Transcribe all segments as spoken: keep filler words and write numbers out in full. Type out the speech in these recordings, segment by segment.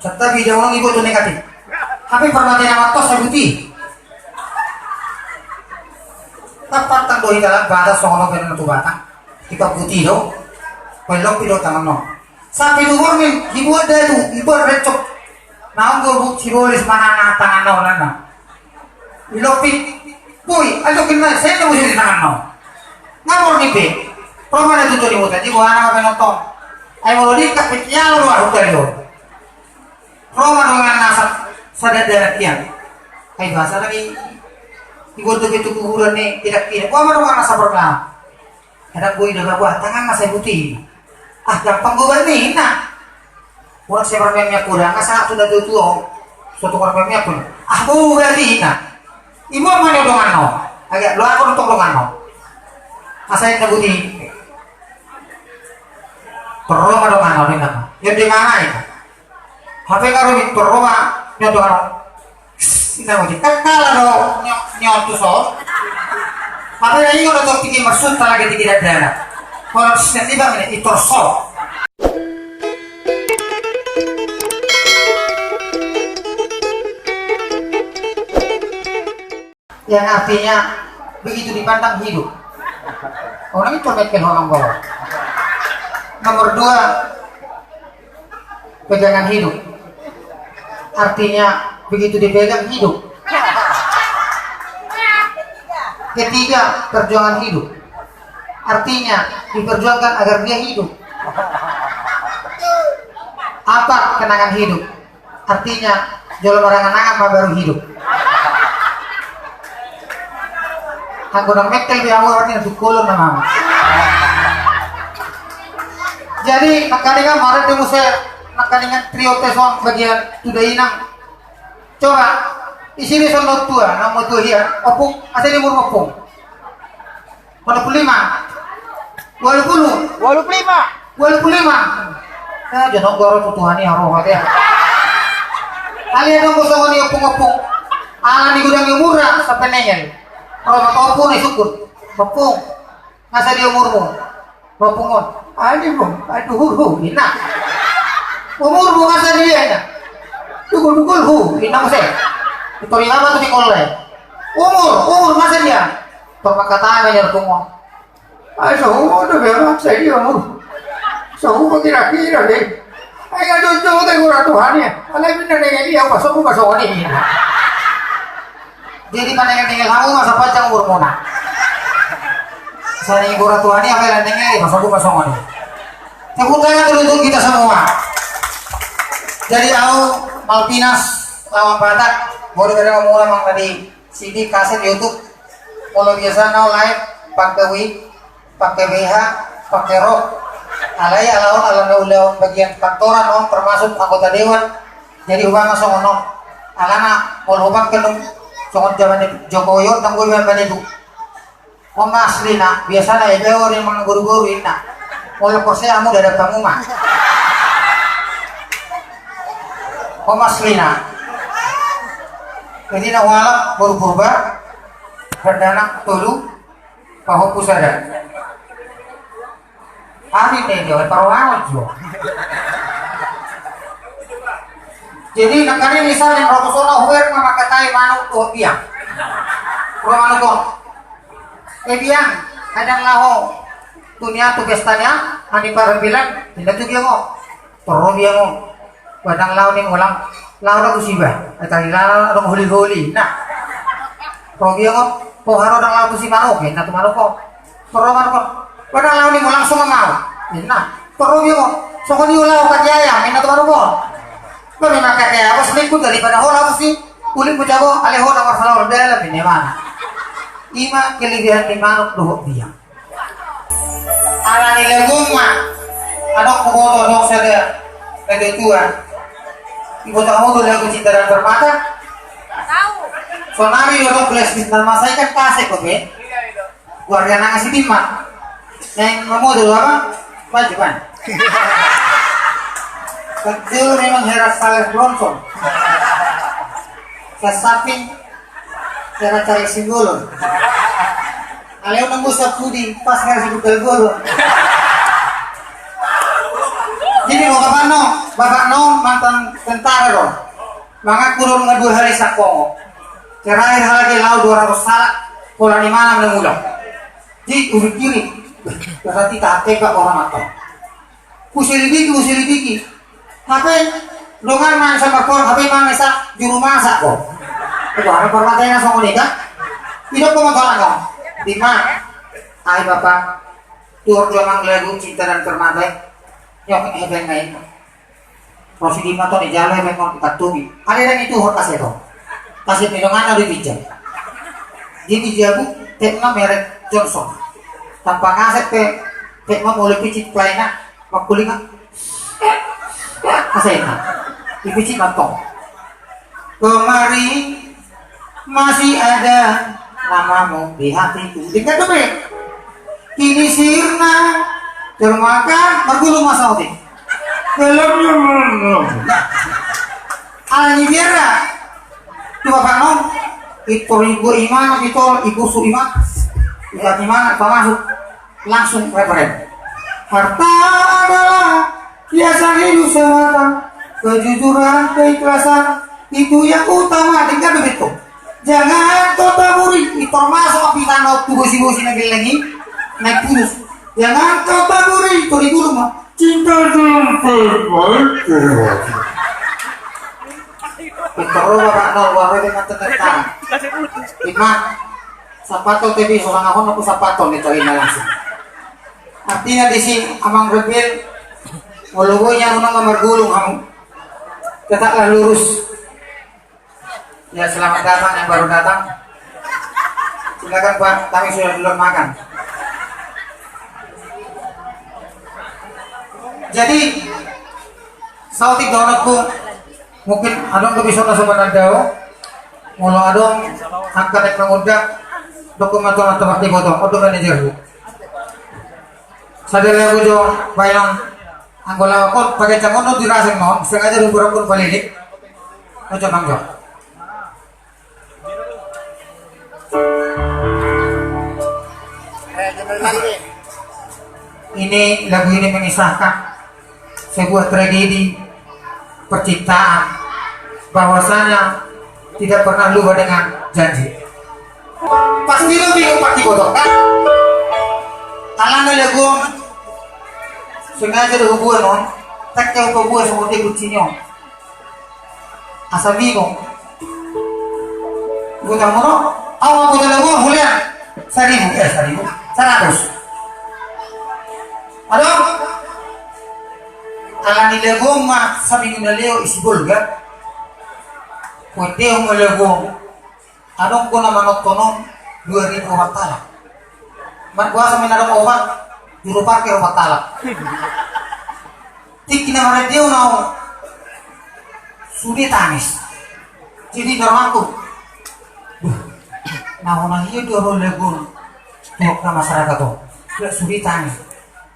Santabi, dia orang ibu tu negatif. Tapi pernah dia nama tos sabuti. Tapat tang dohi dalam batas songono benar tu batang. Kita buti do. Pelok pido tangan no. Sampai tu borngin, dibuat dah tu, dibuat recok. Naung gue buk sirolis mana tangan no nana. Ilopit. Boi, ajo kena, saya nemu di tangan no. Ngapor ni pe. Promo na tutu di muta, di buah anak apa nonton. Ayo mau di kak pecah lo aku tadi lo. Roma dongan nasa sadadaran tiang. Ai bahasa lagi. Ibu tu itu kuburan ni tidak tidak. Roma dongan nasa pernah. Kadang boi daga buah tangan nasa putih. Ah, gampang gue bani na. Orang saya pernah miak kurang, nasa sudah tu tuo. Suatu orang miak pun. Ah, gue bani na. Ibu mana dongan no? Agak luar pun untuk dongan no. Asa yang putih. Perlu dongan no ni nama. Yang di mana itu? Hape nga ro Victor ro ma nyoto aro. Ina modi kan kala do nyo- nyoto so. Hape na iko do tong tiki marsut lagi tiki dadana. Kalau sini bang ini itor so. Yang artinya begitu dipandang hidup. Orang itu mikir orang bawah. Nomor dua, pegangan hidup. Artinya begitu dipegang hidup. Ketiga, perjuangan hidup. Artinya diperjuangkan agar dia hidup. Empat, kenangan hidup. Artinya, jolo marangan-angan ma baru hidup. Anggo nang mekkel di awal artinya sukolon nama. Jadi, nakalingan maret di muse, nakalingan trio teson bagian tuda inang. Coba, isi di son tua, nama tua dia, opung, asa di mur opung. Walu pulu lima. Walu pulu. Walu pulu lima. Walu pulu lima. Eh, jangan gua roh tutuhani ya roh ya. Alia dong gua songon ni opung-opung. Ala ni gudang yang murah sampai nengel. Roh opung ni syukur. Opung. Masa di umurmu? Opung on. Ani bung. Aduh hurhu. Ina. Umurmu masa dia ina. Dukul-dukul hu. Ina muse. Itu lima apa tuh di kolai? Umur, umur masa dia? Permakatana ya opung on. Ai sahu do be maksa dia mu. Sahu do kira-kira be. Ai nga jujur te gura Tuhan ya. Alai pinda dengan dia pas aku pas aku ni. Jadi mana yang dengan kamu masa panjang umur mona. Sari gura Tuhan ya apa yang dengan pas aku pas aku ni. Tepuk tangan dulu untuk kita semua. Jadi au Malvinas lawan Batak, boleh ada orang mang tadi. Sini kaset YouTube. Kalau biasa nau live pakai wig, pakai B H, pakai rok. Alai alaon alana ulaon bagian kantoran on termasuk anggota dewan. Jadi hubama songon on. Alana molo hubama kenung songon zaman Jokowi on tanggo iban bani tu. Oma aslina biasana ebe ori mangan goru-goru inna. Molo porsea amu dada panguma. Oma aslina. Jadi na hualam boru Purba, berdana tolu, pahompu sada. Ari ne jo, paroangon jo. Jadi nangkani misal yang robo sona huer mamakatai manuk tu biang. Ro manuk on. Eh biang, adang laho. Tunia tu pestania, ani parbilan, pinda tu biang on. Torro biang on. Badang laho ni mulang, laho na tusi ba. Ai tadi laho na holi-holi. Nah. Robi on, poharo dang laho tusi manuk, na tu manuk on. Torro manuk on. Badang laho ni mulang songon mau. Nah. Torro biang on. Songon i laho kaki ayam, na tu manuk on. Lebih makan kayak apa selingkuh daripada ho laho tusi. Kulit mu jago, ale ho na marsala dalam ini mana. Ima kelebihan di manuk dohot biang. Ala ni lagu ma. Adong huboto adong sada lagu tua. Iboto hamu do lagu Cinta dan Permata? Sonari adong belas bintang masa ikan kasek oke. Warga nang asi timma. Neng mamu do apa? Maju kan. Kecil memang heras salah bronson. Sasaping Cara cari singgulun. Aleu nunggu sapudi pas ngasih budal gulung. Jadi mau kapan no? Bapak nong mantan tentara do. Mangaku do nunga dua hali sangkongo. Terakhir halak i laho dua ratus halak, pola ni mana na mulak. Di ujung kiri. Berarti tak tembak orang mata. Kuselidiki, kuselidiki. Hape dongan nang sama kor, hape mang esa juru masak ko. Itu ada permatanya songon i kan. Idok ko motor angka. Di ma. Ai bapak. Tuhor do amang lagu Cinta dan Permata i. Nyok hepeng nai. Ro si Dima to dijalo hepeng on ditantubi. Ada dang itu hot kaset on. Kaset ni dongan na di pinjam. Dia di jabu, tepna merek Johnson. Tanpa kaset pe, tepna mulai picit pelaina, makulinga. Kasetna. Dipicit mantong. Kemarin masih ada namamu di hatiku. Tinggal tuh, Bre. Kini sirna termakan, margulung ma saotik. Belum, belum, belum. Alani biar dah. Coba Pak Nom, itu ribu iman, itu ibu su iman. Ibu iman, apa masuk? Langsung referen. Harta adalah hiasan hidup semata. Kejujuran, keikhlasan, itu yang utama. Dengar begitu. Jangan kau taburi, itu termasuk api tanah tu bosi-bosi na geleng i, naik pudus. Jangan kau taburi, itu di dulu mah. Cinta dalam permainan. Pintar lo bapak nol, bapak dia mantan tentara. Lima. Sapato te bisa, sangat hono ku sapato ni, terima langsung. Artinya di si Amang Rebel, walau boynya nuna nggak mergulung kamu. Tetaplah lurus. Ya, selamat datang yang baru datang. Silakan Pak, kami sudah duluan makan. Jadi, saotik dohononku, mungkin adong do bisa na sobat anda, molo adong angka naik mangundang, dokon mantong mantong di botong, untuk manajerku. Sadari aku jo, bayang, anggo laho on, pakai cangon no diraseng no, sengaja dong berokon balilik. Ojo manggo. Ini lagu ini mengisahkan sebuah tragedi percintaan, bahwasanya tidak pernah lupa dengan janji. Pasti lo bingung pasti bodoh kan? Alana lagu on sengaja do hubuan on, tak kau hubuan sama dia kuncinya. Asa bingung. Gue tak mau, awal gue tak mau, boleh ya? Seribu, eh seribu, seratus. Halo? Alani lagu on ma, saminggu na lewat isi bolga. Gue teo ma lagu on. Adong kona manonton on dua ribu opat halak. Mat kuasa main adong opat, juru parkir opat halak. Tingki na maradiu na on. Sude tangis. Jadi normaku. Duh. Na hona hia dua ro lagu on. Tuak na masyarakat on. Sude tangis.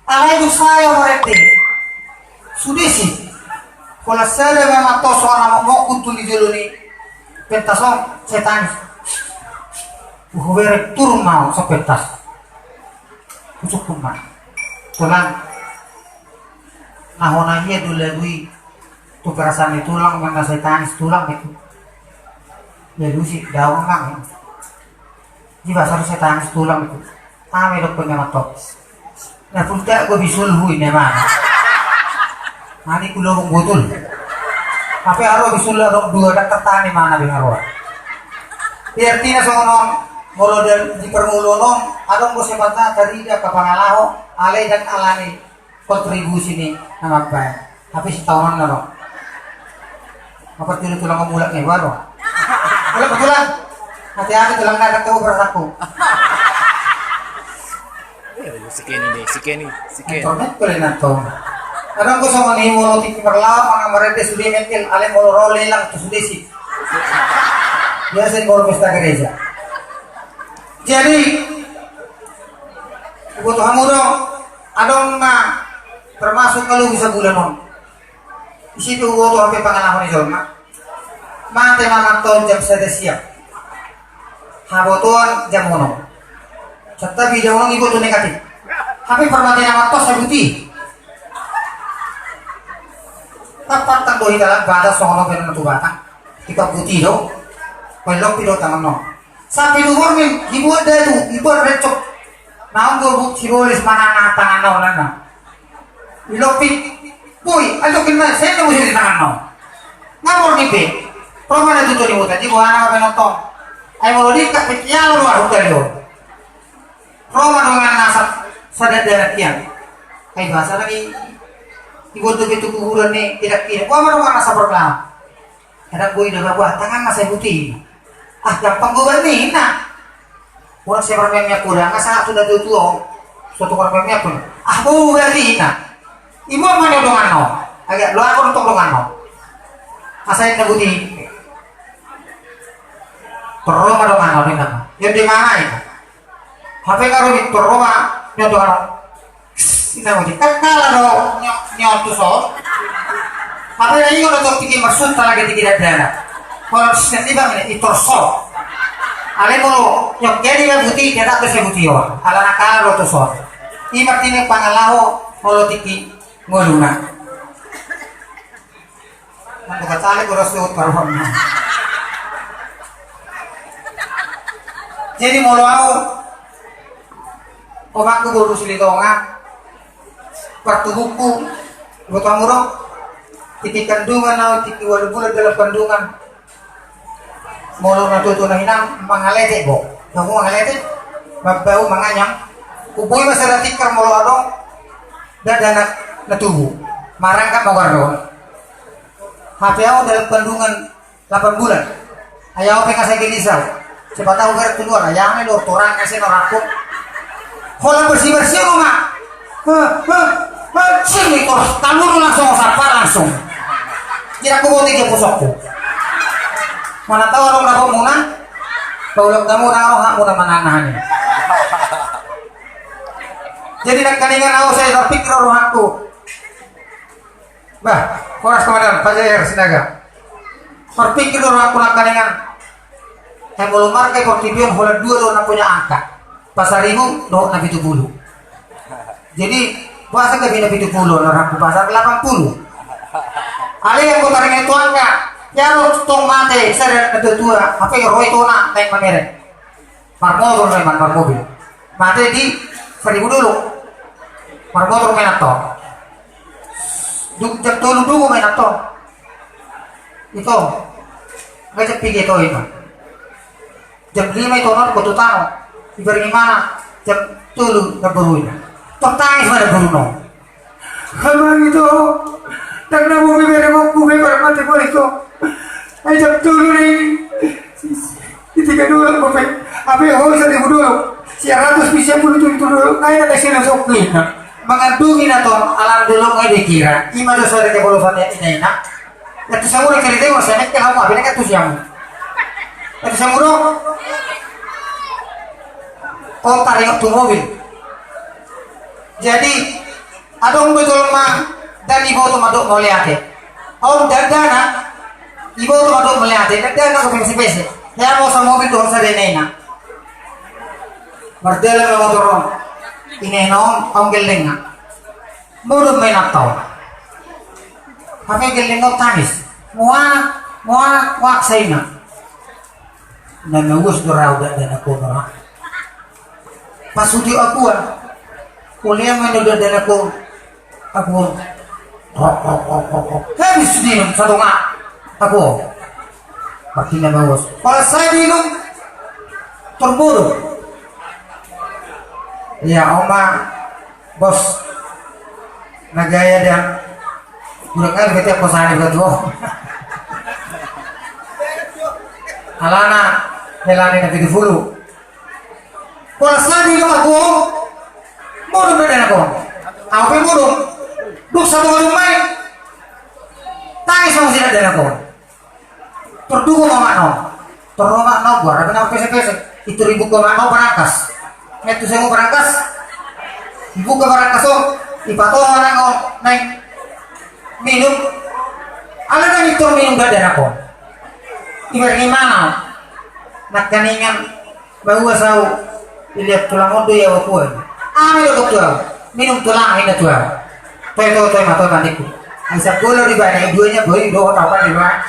Alai do saya marende. Sude si. Pola sada ma mantos soal nama mokun tu di jolo ni. Pentas on, saya tangis. Huberek turun mau sepentas. Kusuk pun ma. Tulang. Na hona hia do lagu i. Tu perasaan ni tulang, mana saya tangis tulang itu. Lagu si daun mang. Di pasar saya tangis tulang itu. Ame dokon na mantos. Na pulta go bisulhu i na mana. Ani ku lobong botul. Tapi aro bisul adong dua dak tertani mana di aro. Di artina songon on, molo di permuluon on, adong do sebatna tarida kapangalaho, alai dan alani. Kontribusi ni na mambaen. Tapi sitaonon na lo. Apa tulang tulang mulak ni baru. Kalau betulan. Hati-hati tulang na ada tahu perasaanku. Eh, si Kenny nih, si Kenny, si Kenny. Internet kali nanto. Kadang gue sama nih mau tinggi berlawan, mana mereka sudah mentil, ale mau role lang tuh sudah sih. Biasa di pesta gereja. Jadi, butuh hamu dong. Adong na termasuk kalau bisa bulan on. Di situ gua tuh hape pangalaman di jolma. Mate ma manton jam sada siang. Habotoan jam onom. Tetapi jam onom ibu tuh negatif. Hape permate na mantos sabuti. Pantang do hita lan batas songon on pe na tu batang. Hita putih do. Paling lopi do tangan no. Sampe di umur ni dibuat dah tu, dibuat recok. Naung gobuk sibolis manang tangan no nana. Di lopi. Boi, ayo kena saya nunggu di tangan no. Ngapor ni pe. Roma na tutu di muta, di buana apa nonton. Ayo mau di kak pitial lu aku tadi. Roma dongan na sa-, sada darat ian. Ai basa lagi. Iboto betu kuburan ni, tidak kira. Roma dongan na sa berkelana. Ada boi daga buah tangan na sa putih. Ah, gampang gue bani na. Orang saya bermain minyak kurang, asa sudah tua tua. Suatu orang main minyak pun. Ah, boi bani na. Ibu apa ni dongan no? Agak lo aku untuk dongan no. Asa ini putih. Roma dongan no ni nama. Yang di mana itu? Hape karo Victor Roma nyoto karo. Ina uji kan kalah do nyo-, nyoto so. Hape ya ingo do tiki maksud lagi tiki dadana. Kalau sini bang ini itor so. Ale molo nyok jadi ya buti dia tak bisa buti yo. Ala nakal do to so. Imat ini pangalaho molo tiki ngoluna. Nang bukan caleg udah suhut paruhon. Jadi molo au omakku boru Silitonga, partubuku, boto amuro, tiki kandungan au, tiki walu bulan dalam kandungan. Molo na tutu na hinang mangalete bo, namu mangalete, mabbau manganyang, kuboi masa datikar molo adong, dada na, na tubu, marangkap magarro. Hape au dalam kandungan delapan bulan. Ai au pe nga sai gelisau. Siapa tahu gara keluar, ai au ni lor torang kasi norakku. Hola bersih-bersih rumah. Heh, heh, heh, sini terus. Taluru langsung, sapa langsung. Tidak aku boti dia pusokku. Mana tahu orang dapat muna. Paulak kamu orang rohak muna mananahan ini. Jadi nak kaningan au saya terpikir rohakku. Bah, horas komandan, Pajaer Sinaga. Marpikir do rohakku nangkaningan. Hai molo marga portibi on holan dua do na punya angka. Pasaribu dohot na pitu pulu. Jadi, puasa gabe na pitu pulu, na rohakku pasar delapan pulu. Ale yang kota ringan itu angka. Ya lo tong mate, saya na tua-tua. Apa yang roh itu na, naik mamereng. Marmotor memang, marmobil. Mate di Seribu Dolok. Marmotor main ato. Du-, jam tolu dungo main ato. Ito. Nggak jam piga ito, ito. Jam lima ito, non, kotu tano. Ibarat gimana? Jam tolu, na boru ito. Tong tangis mana boru, no? Amang ito, ndang na boi be beremokku be, baru mate boru ito. Ai jam tolu ni. Di tiga dulu, Bapak. Apa ya, oh, seribu dulu. Siaratus bisa puluh tujuh dulu. Ai na desi na sok ni. Mangandungi na ton, alam dulu ngai dikira. Ima dosa dari kebolosan ya, ina, ina. Itu semua dari kerja, masa naik ke lama, apa ini kan tuh siang. Itu semua dong. Kau tarik waktu mobil. Jadi, adong do jolma, dan iboto mandok mauliate. Aung dadana, iboto mandok mauliate, dadana ko pese-pese. Ya mau sama mobil dohot sada inena. Mardalan ma motor on. Inena on, aung gellengna. Modom ma inanta on. Hape gellengna on tangis. Muak, muak, muak saina. Na mauas do rau dadana ko nora. Pas uti aku an. Kuliah ma do dadana ko. Aku an. Rok, rok, rok, rok, rok. Habis diinum satu ngak. Aku an. Makin na mauas. Pala sai diinum. Terbodoh. Ya, oma. Bos. Na gaya dia. Kurang ajar berarti aku sani buat lo. Alana, helani na pitu pulu. Pala sai diinum aku. Modom dadana ko. Au pe modom. Dung satu modom main. Tangis sama si dadana ko. Tor dungo ma omak na on. Tor omak na on, buar, apa na pese-pese. Itu ribut omak na on barangkas. Ngetu semu barangkas. Dibuka barangkas on. Ipatoho na on. Naik. Minum. Ala na itu minum dadana ko. Ibar gimana? Nangkaningan. Bahwa sau, ilihat tulang on do ya, au kuan. Ami do tu au. Minum tulang, inna tu au. Toe, toe, toe, ma, toe, ma, niku. Ai sakola di bana duanya boi do kota apa di bana.